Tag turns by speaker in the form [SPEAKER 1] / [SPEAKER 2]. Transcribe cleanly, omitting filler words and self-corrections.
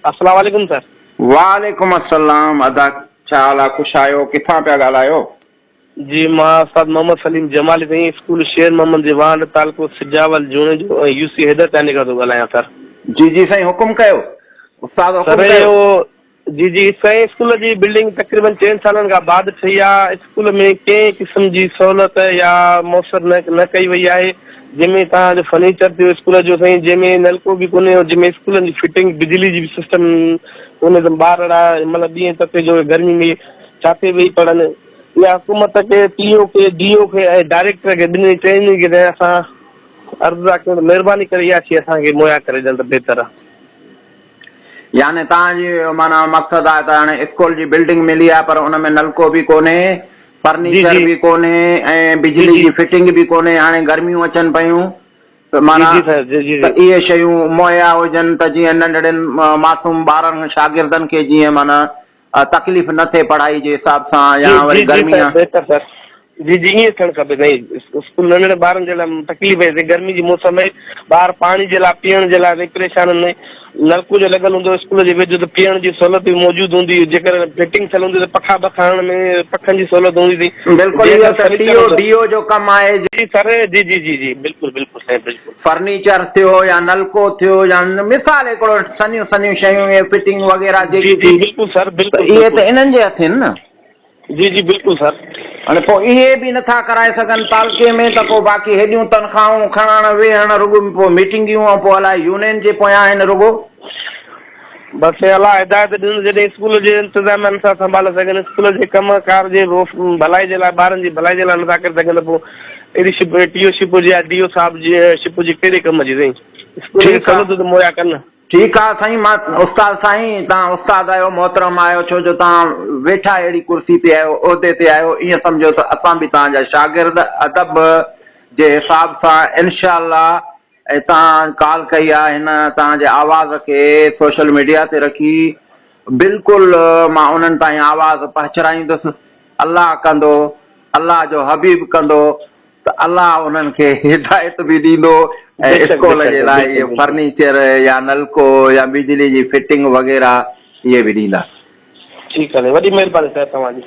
[SPEAKER 1] السلام عليڪم سر.
[SPEAKER 2] وعليڪم السلام ادا ڇا حال آ خوش آهيو ڪٿان پيا ڳالهايو.
[SPEAKER 1] جي مان استاد محمد سليم جمالي سائين اسڪول شير محمد جي وانڍ تعلقو سجاول جوڻيجو ۽ يو سي حيدر چانڊيي کان ٿو ڳالهايان سر.
[SPEAKER 2] جي جي سائين حڪم ڪيو استاد
[SPEAKER 1] سر
[SPEAKER 2] حڪم ڪيو.
[SPEAKER 1] اهو جي جي سائين اسڪول جي بلڊنگ تقريبن چئن سالن کان بعد ٺهي آ اسڪول ۾ ڪنهن قسم جي سهولت يا موثر نه نه ڪئي وئي آهي جنهن ۾ توهان جو فرنيچر ٿيو اسڪول جو سائين جنهن ۾ نلڪو به ڪونهي جنهن ۾ اسڪولن جي فٽنگ بجلي جي به سسٽم ڪونهي ته ٻارڙا مطلب ڏينهن تتي جو گرمي ۾ ڇاتي ويهي پڙهن اها حڪومت کي پي او کي ڊي او کي ۽ ڊائريڪٽر کي ٻنهي ٽنهي کي سائين اسان عرض ٿا ڪيون ته مهرباني ڪري اها شي اسان کي مهيا ڪري ڏين ته بهتر آ.
[SPEAKER 2] يعني توهان جي معنيٰ مقصد آهي ته هاڻي اسڪول جي بلڊنگ ملي آهي پر ان ۾ نلڪو به ڪونهي،
[SPEAKER 1] جي
[SPEAKER 2] فرنيچر
[SPEAKER 1] جي
[SPEAKER 2] به ڪونهي ۽
[SPEAKER 1] جي
[SPEAKER 2] بجلي
[SPEAKER 1] جي
[SPEAKER 2] جي فٽنگ به ڪونهي هاڻي گرميون اچن پيون ته
[SPEAKER 1] جي
[SPEAKER 2] معنيٰ
[SPEAKER 1] جي سائين جي جي
[SPEAKER 2] ته
[SPEAKER 1] جي
[SPEAKER 2] اهي شيون مهيا هجن ته جيئن ننڍڙين معصوم ٻارن شاگردن کي جيئن معنيٰ تڪليف نه ٿئي پڙهائي جي حساب سان
[SPEAKER 1] جي
[SPEAKER 2] يا وري
[SPEAKER 1] جي جي
[SPEAKER 2] گرمي
[SPEAKER 1] سائين بهتر سر جي جي ائين ٿيڻ کپي سائين اسڪول ننڍڙي ٻارن جي لاء تڪليف آهي گرمي جي موسم ۾ ٻار پاڻي جي لاء پيئڻ جي لاء پريشان آهن نلڪو جو لڳل هوندو اسڪول جي ويجهو ته پيئڻ جي سهولت به موجود هوندي جيڪڏهن فٽنگ ٿيل هوندي ته پکا بکا هڻڻ ۾ پکن جي سهولت هوندي سائين
[SPEAKER 2] بلڪل اهو
[SPEAKER 1] جيڪر
[SPEAKER 2] ته ٽي
[SPEAKER 1] فرنيچر
[SPEAKER 2] او
[SPEAKER 1] هوندو
[SPEAKER 2] ڊي او جو ڪم آهي.
[SPEAKER 1] جي سر جي جي جي جي بلڪل بلڪل سائين بلڪل.
[SPEAKER 2] فرنيچر ٿيو يا نلڪو ٿيو يا مثال هڪڙو سنهيون سنهيون شيون اهي فٽنگ وغيره
[SPEAKER 1] جي
[SPEAKER 2] جيڪي
[SPEAKER 1] جي
[SPEAKER 2] ٿي
[SPEAKER 1] بلڪل سر
[SPEAKER 2] ته
[SPEAKER 1] بلڪل
[SPEAKER 2] اهي
[SPEAKER 1] بلڪل
[SPEAKER 2] ته انهن جي هٿ آهن نه.
[SPEAKER 1] جي جي بلڪل سر.
[SPEAKER 2] هاڻي پوء اهي به نٿا ڪرائي سگهن تعلقي ۾ ته پوء باقي هيڏيون تنخواهون کڻڻ ويهڻ رڳو پوء ميٽنگيون ۽ پوء الائي يونين جي پويان آهن رڳو.
[SPEAKER 1] بس اي الله هدايت ڏين جڏهن اسڪول جي انتظاميا نٿا سنڀالي سگهن اسڪول جي ڪم ڪار جي ڀلائي جي لاء ٻارن جي ڀلائي جي لاء نٿا ڪري سگهن ته پوء اهڙي شپ ٽي او شپ هجي يا ڊي او صاحب جي شپ هجي ڪهڙي ڪم جي سائين اسڪول کي
[SPEAKER 2] ٺيڪ آ.
[SPEAKER 1] سهولتون ته مهيا ڪن.
[SPEAKER 2] ٺيڪ آ سائين مان استاد سائين توهان استاد آهيو محترم آهيو ڇو جو توهان ويٺا اهڙي ڪرسي تي آهيو عهدي تي آهيو ائين سمجهو ته اسان به توهان جا شاگرد ادب جي حساب سان انشاء الله ۽ توهان ڪال ڪئي آ هن توهان جي آواز کي سوشل ميڊيا تي رکي بلڪل مان انهن تائين آواز پهچرائيندس الله ڪندو الله جو حبيب ڪندو ته الله انهن کي هدايت به ڏيندو ۽
[SPEAKER 1] بيشڪ
[SPEAKER 2] اسڪول
[SPEAKER 1] بيشڪ
[SPEAKER 2] جي لاء
[SPEAKER 1] بلڪل
[SPEAKER 2] اهي
[SPEAKER 1] بلڪل
[SPEAKER 2] فرنيچر يا نلڪو يا بجلي جي فٽنگ وغيره اهي به ڏيندا.
[SPEAKER 1] ٺيڪ آهي وڏي مهرباني صاحب توهان جي.